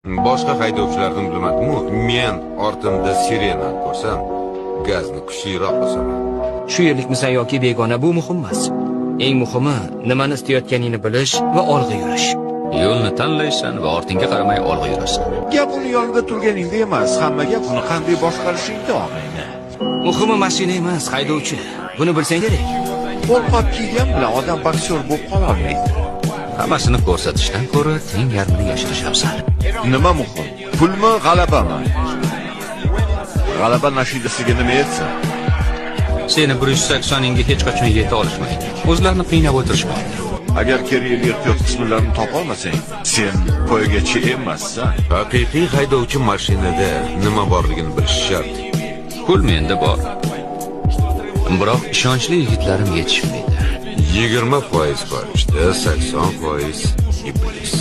Boshqa haydovchilarni bilmadim-u, men ortimda sirenani ko'rsam, gazni kuchliroq bosaman. Shu yerlikmisan yoki begona, bu muhim emas. Eng muhimi nimani istayotganingni bilish va olg'a yurish. Yo'lni tanlaysan va ortingga qaramay olg'a yurasan. Gap uni yonida turganingda emas, hamma gap uni qanday boshqarishingda, og'ayni. Muhimi mashina emas, haydovchi. Buni bilsang kerak. Qo'lqop kiygan bilan odam boksyor bo'lib qololmaydi. Hammasini ko'rsatishdan ko'ra teng yarmini yashirish afzal. Nima muhim? Pulmi, g'alabami? G'alaba nashidasiga nima yetsin? Seni 180 ingga hech qachon yeta olishmaydi. O'zlarini qiynab o'tirishmaydi. Agar kerakli ehtiyot qismlarini topolmasang, sen poygachi emassan. Haqiqiy haydovchi mashinada nima borligini bilishi shart. Pul menda bor. Biroq ishonchli yigitlarim yetishmaydi. 20% farishta, 80% iblis.